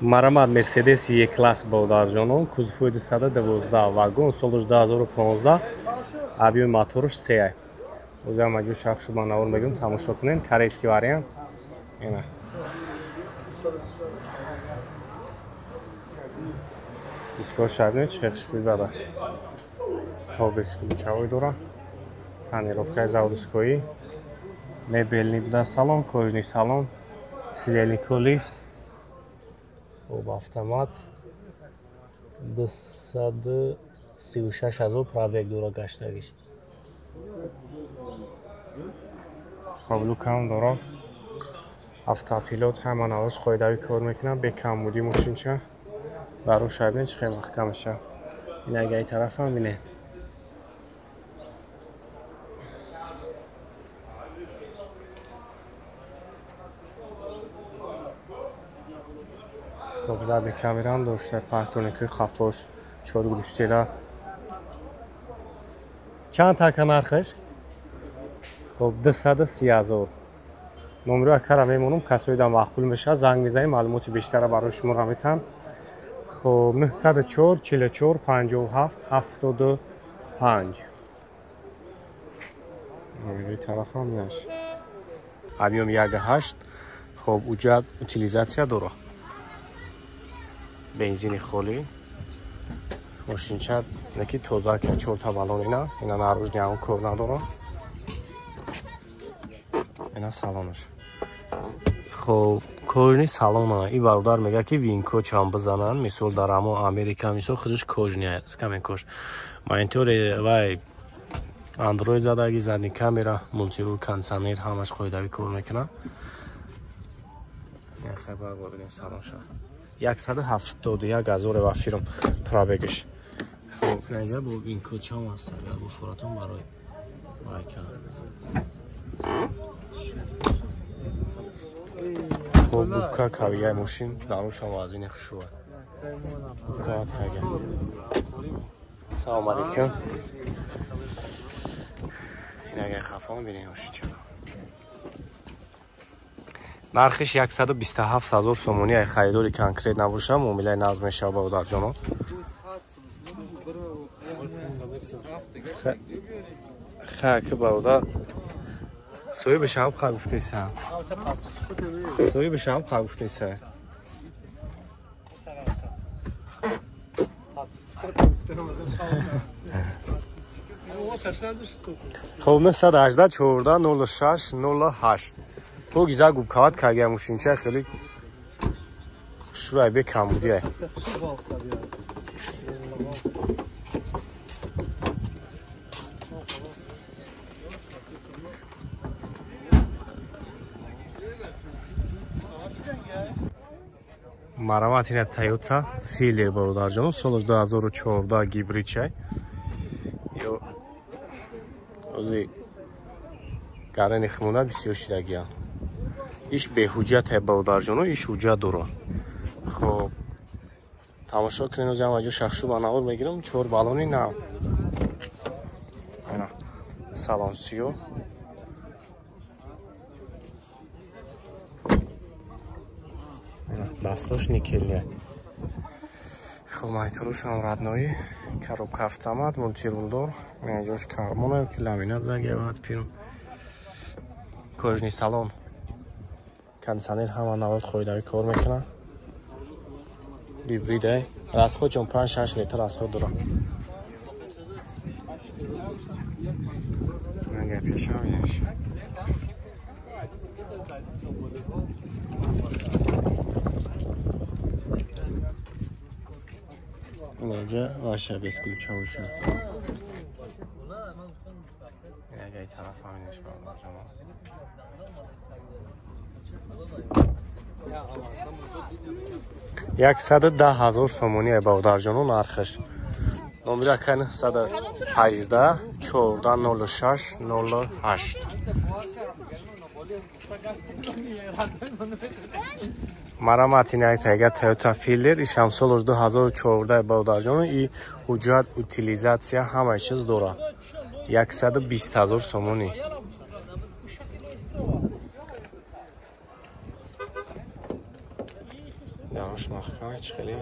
Марамат, Мерседес Е класс, бародарҷонон, кузовои 212 вагон, солаш 2015, объёми мотораш се. Озам аҷо шах шуба навор мегирам, тамошо кунем, корейский вариант. Ина. Дискор шабне чӣ хушбӯй бада. Хоб, бесключевой дора. Тонировкаи заводской. Мебельный буда салон, кожаный салон, сидельный лифт. Хоб, автомат. 236 ҳазор пробег дора гаштагиш. Хоб, люкам дора. Автопилот, ҳама навош қоидавӣ кор мекунад, бекамбудӣ мошинча. Баро шабне чӣ хел маҳкам меша. Ин агаи тарафам бинед. Хоб, задни камерам дошта, парктроникҳои хафош, чор гӯштела. Чанд така нархаш? Хоб, 230 ҳазор. Номеро акара мемонам, касои да маъқул мешавад, занг мезанем, маълумоти бештара барои шумо метам. Хоб, 904 44 57 75. Номерои тарафам наш. Объём 1.8. Хоб, уҷа утилизатсия дора. Бензини холӣ. Мошинча неки тоза ки чорта балон ина, ина наружни ҳам кор надора. Ина салонаш. Хоб, кожни салона. И бародар мега ки винко чам бизананд, мисол дар амо Америка мисол худаш кожни аст, камен кож. Монитори вай Android задаги, задни камера, мультирул, кондиционер ҳамаш қоидавӣ кор мекунад. Ин хабар бибинед салонша. 171 ҳазор ва фирм пробегаш. Хоб, инҷа бо винко чам аст, агар бо фуратон барои вай кардам. Хоб, губка кавияи мошин дарушам вазини хушрӯ. Губка кага. Салом алейкум. Ин агар хафон бинем мошин. Нархиш 127 ҳазор сомонӣ, ай харидори конкрет набоша, муомилаи назм мешава, бародарҷонон. Ха, ки бародар соҳибаш ҳам ха гуфтеса. Соҳибаш ҳам ха гуфтеса. Хоб, 918 14 06 08. То гиза губкават кагия мошинча хеле хушрӯ, бе камбудия. Марамат, ина Toyota Fielder, бародарҷонон, солаш 2014, гибрид чай. Ё ози гарани химона бисёр шидагиян. Иш беҳуҷҷат е, бародарҷонон, иш ҳуҷҷат дора. Хоб, тамошо кунед, ози ҳама ҷо шахшу ба навор мегирам, чор балони нав. Ана салон сиё. Дастош никелия. Хоб, мониторушам родной, коробка автомат, мультирулдор, ҷош кармона ки ламинат загевад фирм. Кожный салон. Кондиционер ҳама навод қоидавӣ кор мекунад. Гибрид ай. Расход чон 5-6 литр расход дорад. Ага, пешам инаш. Инҷа ваша бесключавуша. Ага, и тараф ҳаминаш, бародарҷонон. 110 ҳазор сомонӣ, бародарҷонон, нархаш. Номери ака 918 14 06 08. Марамат, ина як тайга Toyota Fielder, ишам солаш 2014, бародарҷонон, и ҳуҷҷат, утилизатсия ҳамаи чиз дора. 120 ҳазор сомонӣ. Салонаш маҳкам чӣ хеле.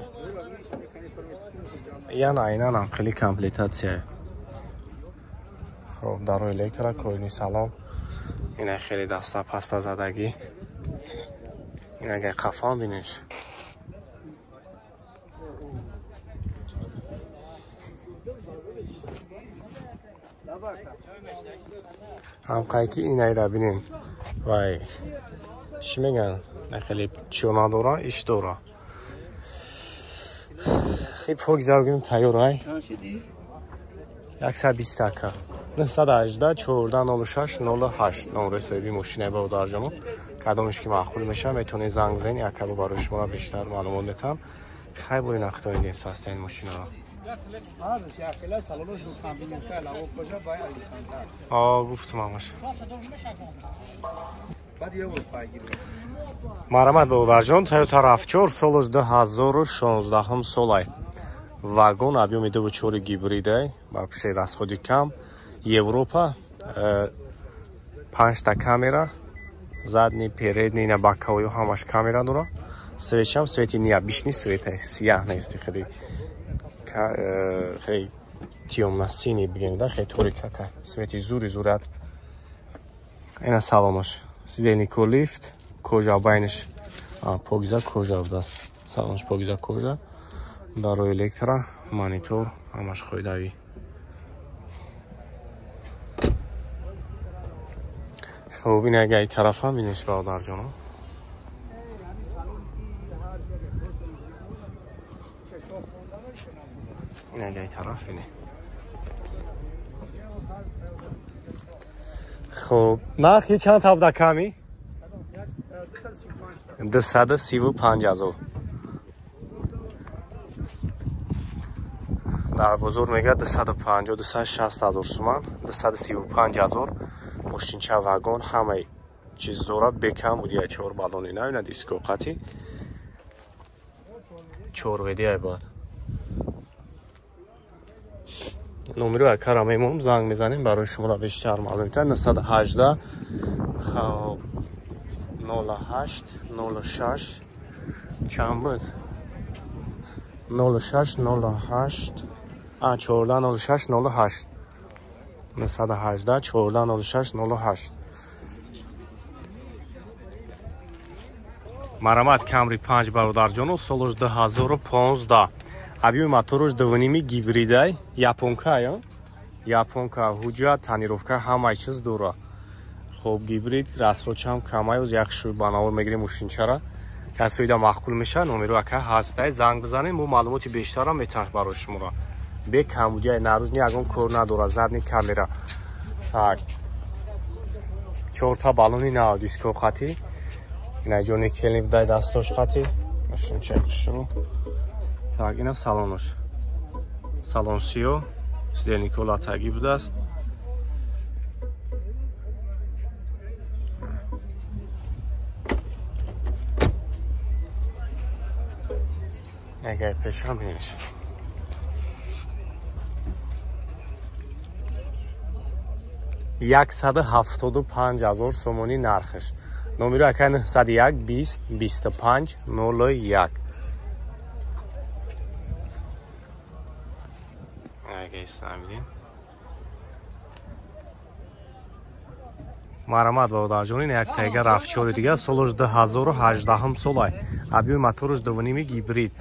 Ян айнан ҳам хеле комплектатсия. Хоб, дарои электро, кожаный салон. Ина хеле даста паста задагӣ. Ин агар қафон бинеш. Ҳамқай ки инайра бинем. Вай, чӣ мегӯянд? На хеле чиё надора, иш дора. Хиб покиза бигирем тайёр ай. 120 ака. 918 14 06 08 номери соҳиби мошина бародарҷоно. Кадомеш ки маъқул мешавад, метавонед занг бизанед, якабо барои шуморо бештар маълумот метаҳам. Хай бо нақдои дем састаин мошинаро. Гуфтум ҳамаш. Марҳамат бародарҷон, Toyota RAV4 солаш 2016 солай. Вагон объёми 2.4 гибридай, ба пушти расходи кам. Европа 5 та камера, задний, передний, на боковой ҳамаш камера дора. Светшам свети необычный свет, сияҳ нест, хеле хеле тёмно-синий бигем, да, хеле торикака. Свети зури зурат. Ина салонаш. Сидельнико лифт, кожа байниш, покиза кожа будааст. Салонаш покиза кожа. Дарои электро, монитор, ҳамаш қоидавӣ. Хоб, ин агар ин тарафам бинеш бародарҷоно. Ин агар ин тараф бине. Хоб, нархи чанд та буда ками? 235 ҳазор. Дар бозор мегӯяд 250 260 ҳазор суман, 235 ҳазор. Мошинча вагон ҳамаи чиз дора, бекам буд я 4 баллони нав, ина диско қати 4 веди ай бад. Номеро акара мемонам, занг мезанем барои шуморо бештар маълум метавад. 918 хоб 08 06 чанд буд? 06 08 14 06 08 918 14 06 08. Марҳамат Camry 5 бародарҷоно, солаш 2015. Объёми мотораш 2.5 гибридай, японка, японка, ҳуҷҷат, тонировка ҳамаи чиз дора. Хоб, гибрид, расходшам камай, оз як шӯй ба навор мегирем мошинчара. Касоида маъқул мешавад, номеро ака ҳастай, занг бизанем, мо маълумоти бештарам метаҳам барои шуморо. Бе камбудияи наружни ягон кор надорад, задни камера. Так, 4 та баллони нав, диско қати. Ина ҷони келин будай дастош қати. Мошинчаи хушрӯ. Так, ина салонош. Салон сиё, сидельнико латагӣ будааст. Агар пешам бинеш. 175 ҳазор сомонӣ нархаш. Номеро ака 901 20 25 01. Агар истамбинем. Марҳамат бародарҷон, ин як тайга RAV4 дига, солаш 2018 солай. Объёми мотораш 2.5 гибрид.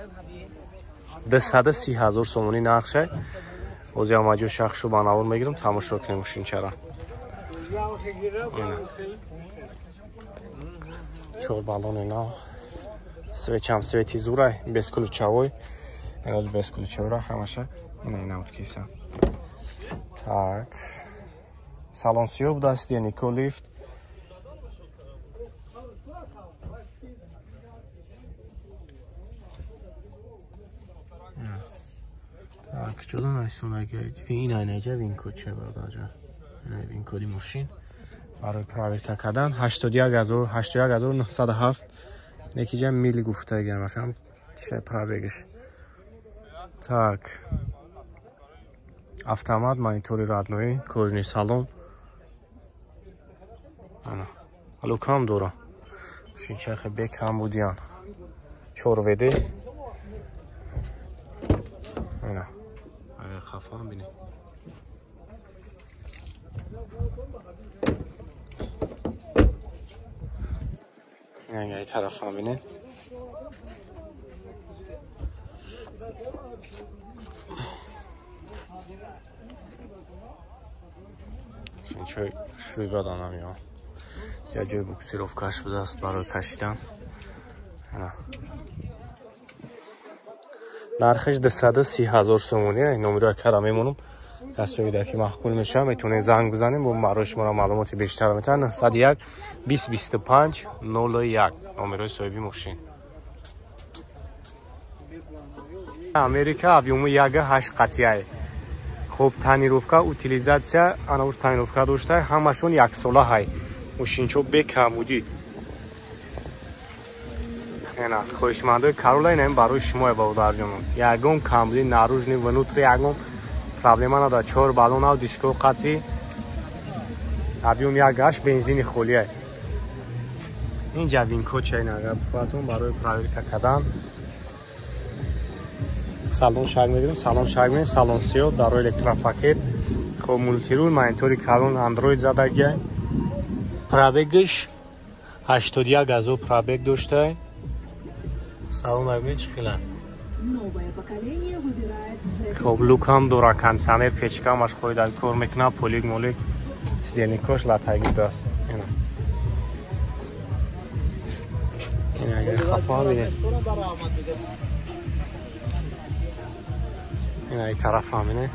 230 ҳазор сомонӣ нархшай. Ози ҳамаҷо шахшу ба навор мегирам, тамошо кунем мошинчара. 4 баллони нав. Свечам свети зурай, без ключавой. Ин без ключавой ҳамаша. Ина ина буд киса. Так. Салон сиё будааст, Нико лифт. Так, ҷудо найсонаги. Ин айнаҷа вин-код че бародарҷон. Ина вин-коди мошин. Барои проверка кардан 81907 некиҷа мил гуфтагиам, масалан че пробегаш. Так. Автомат, монитори родной, кожаный салон. Ана. Ало кам дора. Мошинча хеле бекам будиян. 4 ВД. Ана. Агар хафам бинед. Ин тарафам бинед. Чой шӯй баданам ё. Ҷои буксировкаш будааст барои кашидан. Нархаш 230 000 сомонӣ. Номеро кара мемонам. Касоида ки маъқул мешавад, метавонед занг бизанем, бо барои шуморо маълумоти бештар метавон. 901 20 25 01 номерои соҳиби мошин. Америка объёми 1.8 қатъияй. Хоб тонировка, утилизация, анауш тонировка дошта, ҳамашон яксола ҳай. Мошинчо бекамудӣ. Ена, хоҳишмандои Карола ин барои шумо бародарҷонон. Ягон камбудӣ наружни, внутри ягон проблема надорад. 4 баллон ав диско қатъи. Объём 1.8 бензини холия. Инҷа винкоча ин агар буфатон барои проверка кардан. Салон шаг мегирем, салон шаг мегирем, салон сиёҳ, дарои электропакет, хоб мултирул, монитори калон Android задагия. Пробегш 81 000 пробег дошта. Салон бибинед чӣ хела. Хоб люкам дора, кондиционер, печка ҳамаш қоида кор мекунад, полик молик, сидельникош латаги даст. Ина. Ин агар хафа бинед. Ин ай тараф ҳамине.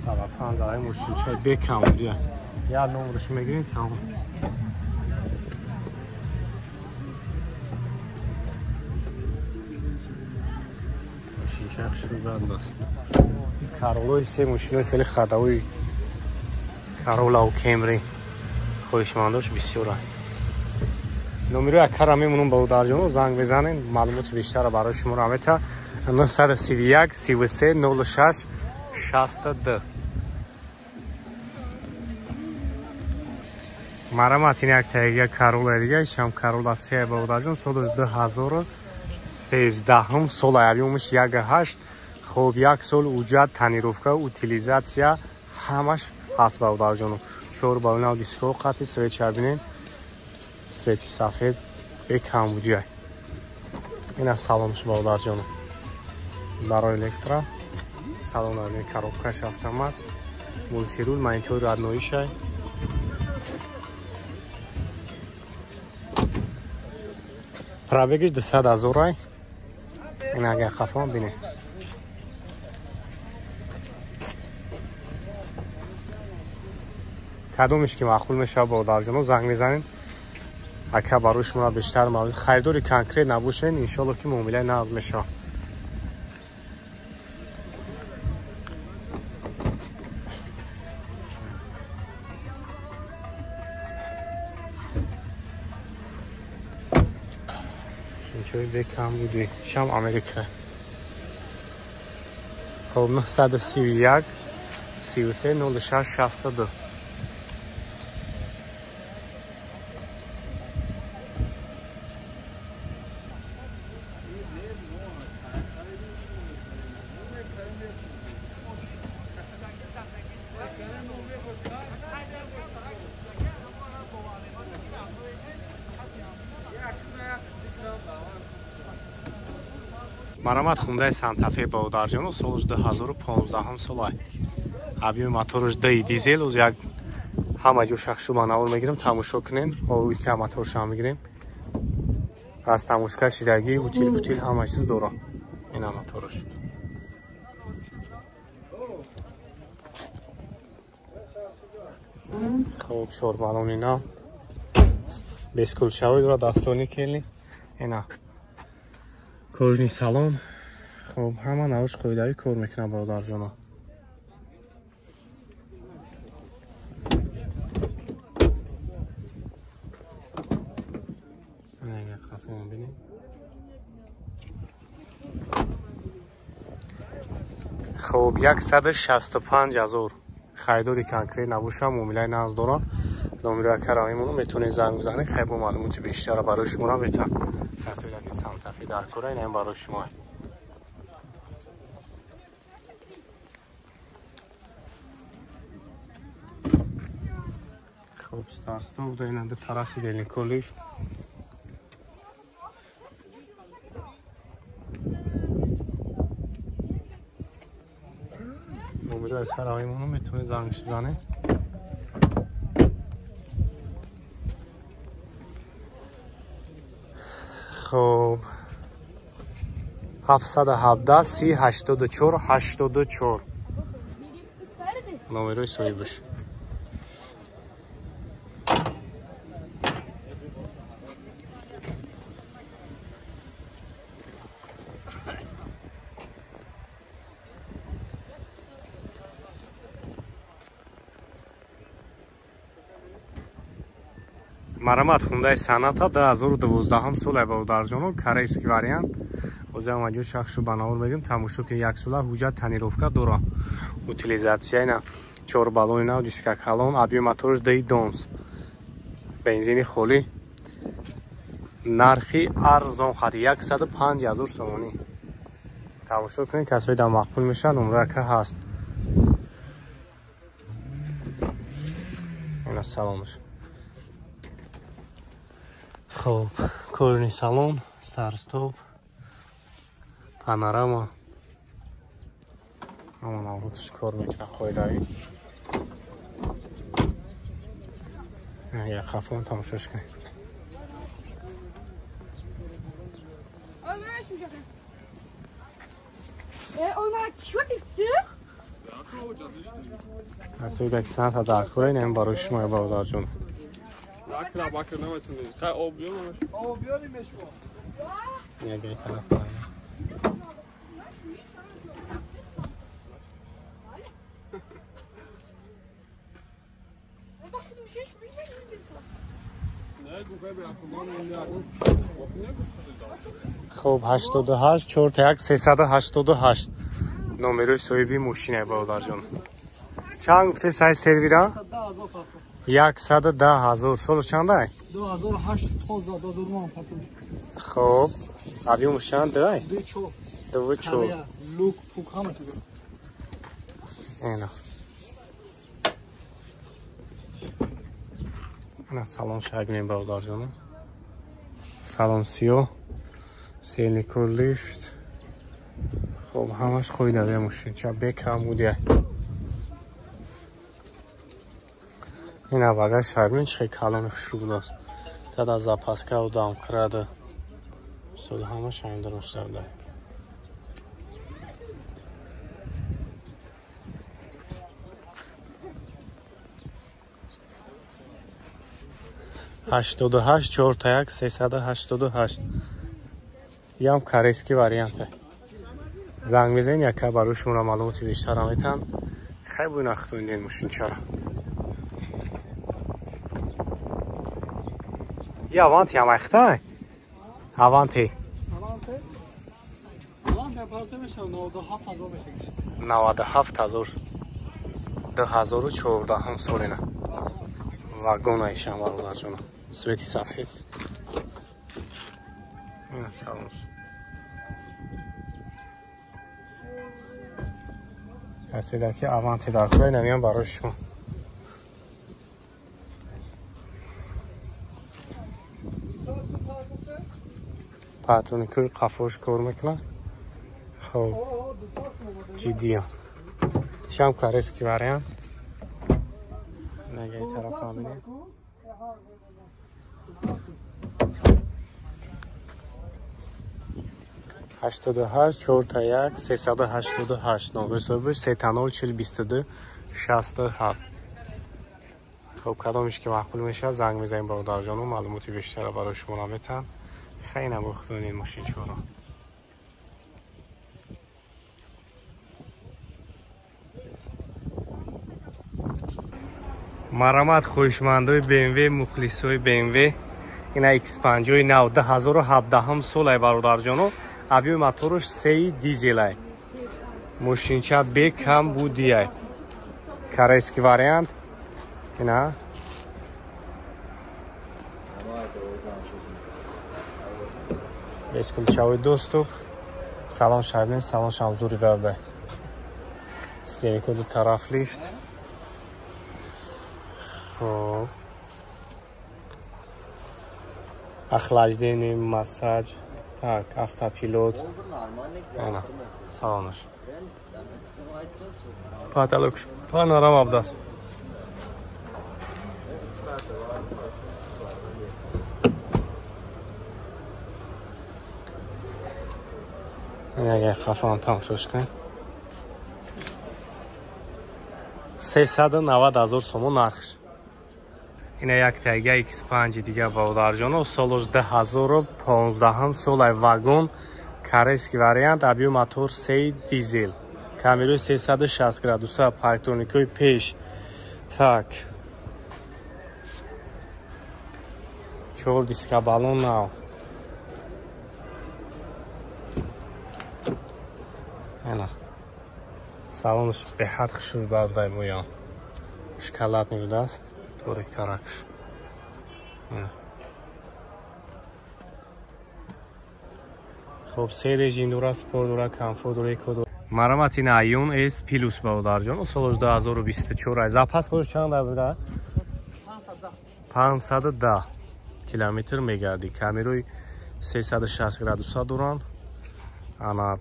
Салафан задай мошинчай бекамудия. Я номерш мегирем тамом. Каролои се мошинои хеле хадавии Каролау Кемри хоҳишмандош бисёранд. Номерои акара мемонам бародарҷоно, занг мезанем, маълумоти бештарро барои шумо метаҳад. 931 33 06 62. Марамат ин як таига Карола дига, ишам Карола се бародарҷон, соли 2013 сол, объёмаш 1.8. Хоб як сол уҷат, тонировка, утилизация ҳамаш ҳаст бародарҷоно. 4 баллон диско қатъи свеча бинед. Свети сафед бекамбудия. Ина салонш бародарҷоно. Барои электро салон бинед, коробкаш автомат, мултирул, монитори родноишай. Пробегиш 200 000. Ин агар хафон бинед. Кадомеш ки маъқул мешавад бародарҷоно, занг мезанем. Ака барои шумо бештар маълум. Харидори конкрет набошед, иншоалло ки муомилаи нағз мешавад. Чой бекам буди. Шам Америка. Хоб 931 33 06 62. Марамат Хундай Санта-Фе бародарҷоно, соли 2015 солай. Объёми мотораш 2 дизел, оз як ҳама ҷо шахшу манавор мегирем, тамошо кунем, ки моторша мегирем. Аз тамошка шидаги, утил путил ҳама чиз дора. Ина мотораш. Хоб 4 баллон ина. Бескулчавӣ дора, дастони келни. Ина. Кожни салон. Хоб ҳама навш қоидавӣ кор мекунад бародарҷоно. қафоам бинем. Хоб, 165 000. Харидори конкрет набоша, муомилаи нағз дорам. Номеро акара мемонам, метавонед занг бизанед. Хай бо маълумоти бештара барои шуморо метавон. Касое ки Сантафе дар кора, ин барои шумо. Хоб, старт-стоп да ин тараф сидельнико лифт. Номеро акара мемонам, метавонед занг бизанед. Хоб, 717 30 84 84 номерои соҳибаш. Марамат Hyundai Sonata 2012 сола бародарҷоно, корейский вариант. Озам аҷо шахшу банавор мегим, тамошо ки як сола ҳуҷҷат тонировка дора. Утилизатсия ина 4 баллони нав, диска калон, объем моторш 2 донс. Бензини холӣ. Нархи арзон хат 105 000 сомонӣ. Тамошо кунед, касое дар мақбул мешавад, номрака ҳаст. Ина саломаш. Хоб, кожаный салон, старт-стоп, панорама. Ҳама наврӯзш кор мекунад қоидаи. Як хафон тамошош кунед. Асои саната дар кора, ин барои шумо бародарҷон. Хоб, 88 41 388 номерои соҳиби мошина бародарҷон. Чанд гуфте сай сервира? 110 000. Соло чандай? 2008 2009 патон. Хоб, объем чанд дай? 2.4. 2.4. Лук пук ҳама чиз. Ина. Ина салон шагмин бародарҷон. Салон сиёҳ, селико лифт. Хоб, ҳамаш қоидави мошин. Ча бекам будия. Ина багаж шармин чихе калони хушрӯ будааст. Тада запаска дамкрада. Сол ҳамаш ҳамин дошта буда. 88 41 388. Ям корейский варианте. Занг мезанед, яка барои шуморо маълумоти бештар метан. Хай буйнахтунед мошинчара. Я Аванти ҳам айхтай? Аванти. Аванти? Аванти апарта мешавад 97 000 мешавад. 97 000. 2014 солина. Вагон айшам бародарҷон. Свети сафед. Ина салон. Касоида ки Аванти дар кора, намеям барои шумо. Патроникои қафош кор мекунад. Хоб, ҷиддиям. Шам корейский вариант. Нагаи тараф ҳаминем. 88 41 388 номер соҳибаш 30 40 22 67. Хоб, кадомиш ки маъқул мешавад, занг мезанем бародарҷону, маълумоти бештарро барои шумо метаҳам. Хай набохтунед мошинчаро. Марамат хоҳишмандои BMW, мухлисои BMW. Ина X5 нав 2017 солай бародарҷоно. Объёми мотораш 3 дизелай. Мошинча бекам будияй. Корейский вариант. Ина бесключевой доступ. Салон шабин, салон шамзури бабай. Сиденье ду тараф лифт. Хоб. Охлаждение, массаж. Так, автопилот. Ана, салонаш. Потолок панорама абдас. Агар хафон тамошош кунем. 390 000 сомон нархш. Ина як тайга X5 дига бародарҷоно, солаш 2015 солай вагон, корейский вариант, объем мотор 3 дизел. Камераи 360 градуса, парктроникои пеш. Так. 4 диска баллон нав. Ана. Салонаш беҳад хушрӯй бардай моян. Шоколадный будааст, торик таракш. Хоб, се режим дора, спорт дора, комфорт дора, эко дора. Марамат ин Айон S Plus бародарҷон, солаш 2024 ай. Запас хош чанд буда? 510 километр мегардӣ. Камераи 360 градуса доранд. Ана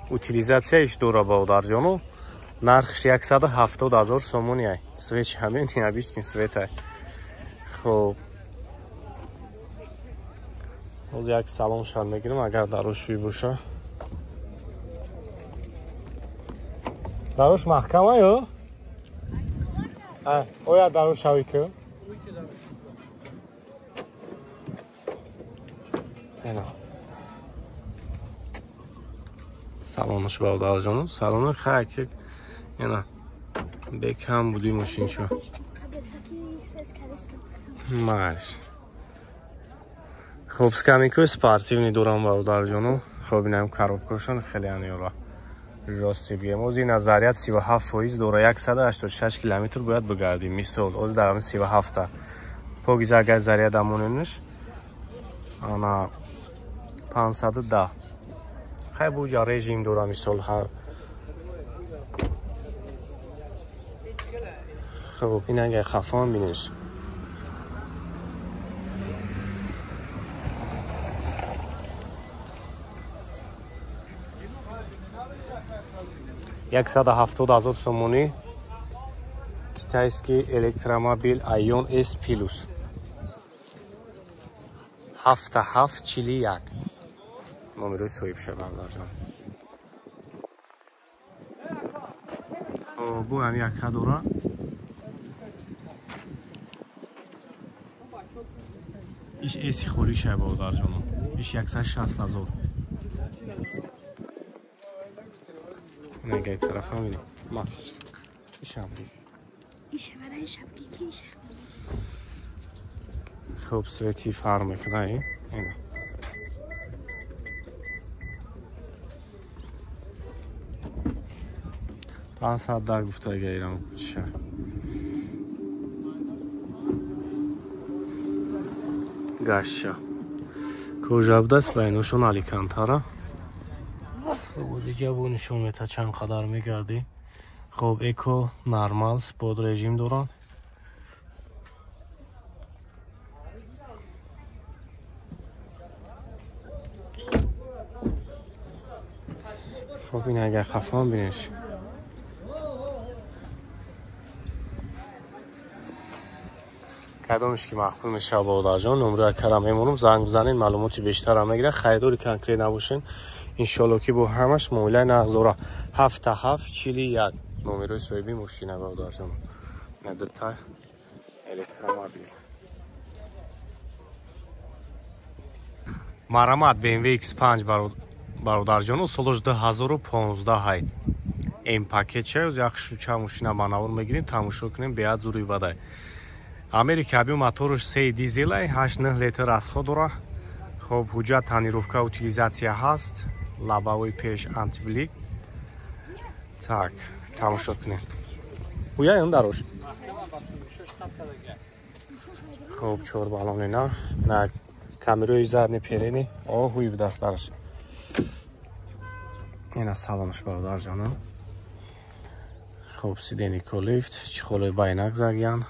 утилизатсияш дора бародарҷоно. Нархш 170 000 сомони ай. Свеч ҳамин обычный свет ай. Хоб. Боз як салон шад мегирам, агар дарош шӯй боша. Дарош маҳкам ай ё? Оя дарош шавӣ ки? Ена. Салонаш бародарҷоно, салони хайки ена бекам буди мошинчо. Маш. Хоб, скамейкаи спортивный дорам бародарҷоно. Хоб, инам коробкашон хеле аниёра. Жости бигем. Оз ин заряд 37% дора, 186 километр бояд бигардим. Мисол, оз дар 37-та. Погиз агар заряд амоненш ана 510. Хай буҷа режим дора мисол ҳар. Хоб, ин агар хафон бинеш. 170 000 сомонӣ китайский электромобил Айон S Plus. 7741 номерои соҳиб шуд бародарҷон. Бо ҳам якка дора. Иш эси холӣ шай бародарҷоно. Иш 160 000. Нагай тараф ҳам бинем. Ма. Ишам. Иша барои шабки ки иша. Хуб, свети фар мекунад, ина. Пансад дар гуфта гайрам ша. Гаша. Кожа будаст байношон Аликантара. Хоб, дига бу нишон мета чанд қадар мегардӣ. Хоб, эко, нормал, спорт режим доранд. Хоб, ин агар хафон бинеш. Кадомиш ки маъқул мешавад бародарҷон, номраи акара мемонам, занг бизанед, маълумоти бештарам мегирад. Харидори конкрет набошен, иншоалло ки бо ҳамаш муомилаи нағз дора. 7741 номерои соҳиби мошина бародарҷон. Ина дута электромобил. Марамат BMW X5 бародарҷоно, солаш 2015 ҳай. М пакет ча, як шуча мошина ба навор мегирем, тамошо кунем, беҳад зури бадай. Америка объем моторш 3 дизелай, 8-9 литр расход дора. Хоб, ҳуҷҷат тонировка утилизация ҳаст. Лабавои пеш антиблик. Так, тамошо кунед. Уя ин дарош. Хоб, 4 баллони на. На камерои задни перени. О, ҳуй дастараш. Ина салонаш бародарҷонам. Хоб, сидени колифт, чехолои байнак загиян.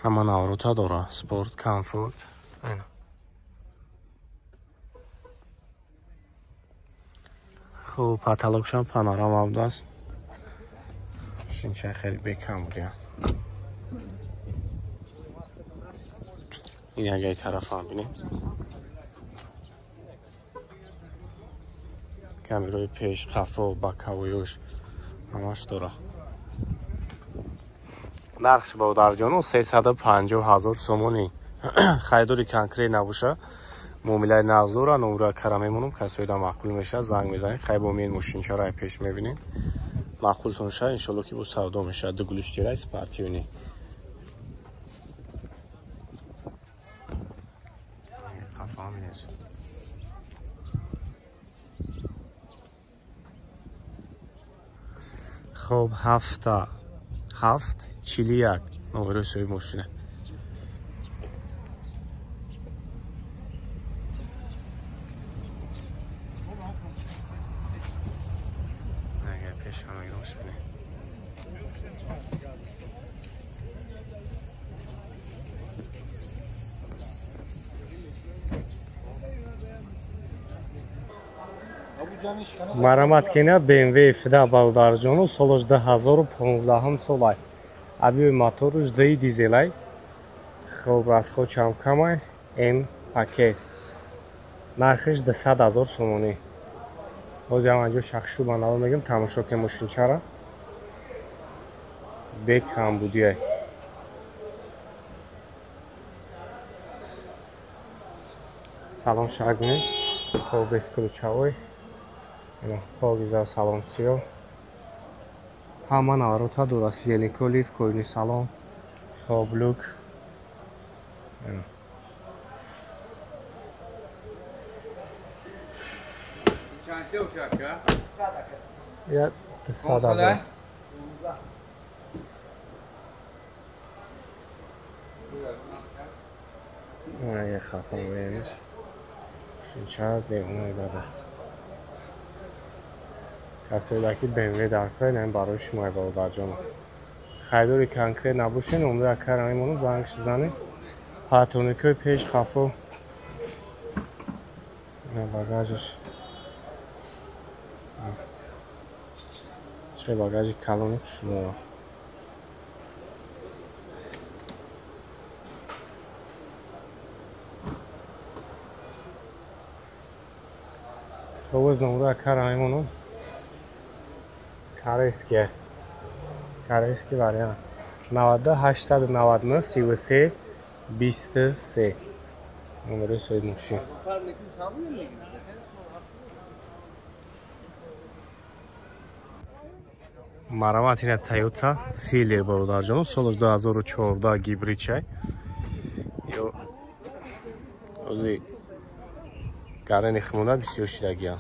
Ҳама наврота дора. Спорт, комфорт. Ина. Хуб, потолокшам панорама будааст. Шинча хеле бекам будия. Ин ягай тарафам бинем. Камерои пеш, қафо, бакавоюш ҳамаш дора. Нархш бародарҷону 350 000 сомонӣ. Харидори конкрет набоша, муомилаи нағз дора, номра кара мемонам, касоида маъқул мешавад, занг мезанед, хай бо меин мошинчаро ай пеш мебинед. Маъқултон шавад, иншолло ки бо савдо мешавад. Ду гулиштираи спортивни. Қафа мебинед. Хоб, 7 7 41 номерои соҳиби мошина. Марамат кена BMW F10 бародарҷону солаш 2015 солай. Объёми моторуш 2 дизелай. Хоб, расход чам камай. М пакет. Нархиш 200 000 сомонӣ. Ҳозир ҳам анҷо шахшу ба нав мегим, тамошо ке мошинчара. Бе камбудиай. Салон шагне. Хоб, без ключавой. Погиза салон сиё. Ҳама наврота дора. Сидельнико, лифт, кожни салон, хоб, люк. Я 200 000. Хафа мебинеш. Шинча девонаи бада. Касоида ки BMW дар кор, ин барои шумо бародарҷонам. Харидори конкрет набошед, номра кара мемонам, занг занед. Патроникои пеш хафо. Ина багажаш. Чӣ багажи калони шумо. Боз номра кара мемонам. Карайский. Карайский вариант. 92 899 33 23. Номери соҳиби мошин. Марамат ина Toyota Fielder бародарҷонум, солаш 2014 гибрид чай. Ё ози гарани химона бисёр шидагиян.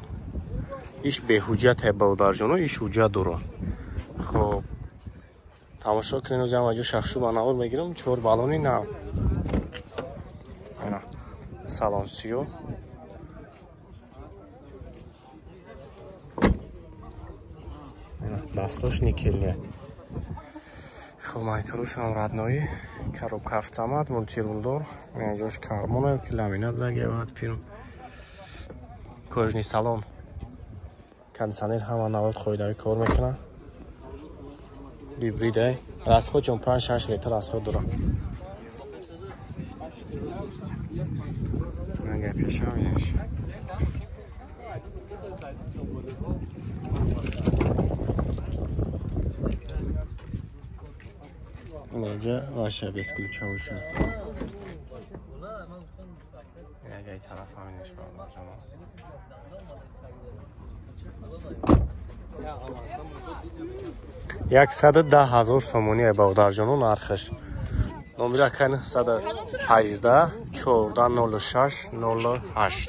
Иш беҳуҷҷат ҳай бародарҷону, иш ҳуҷҷат дора. Хоб, тамошо кунед, ози ҳам аҷо шахшу ба навор мегирам, 4 баллони нав. Ана салон сиё. Дастош никелия. Хоб, мониторушам роднои, коробка автомат, мультирулдор, ҷош кармона ки ламинат загевад фирм. Кожни салон. Кондиционер ҳама навод қоидави кор мекунад. Гибридай. Расход чон 5-6 литр расход дорад. Ага, пешам инаш. Инҷа ваша без ключа бошад. Ага, тараф ҳаминаш бародарҷонам. 110 000 сомонӣ бародарҷону нархаш. Номери ака 918 14 06 08.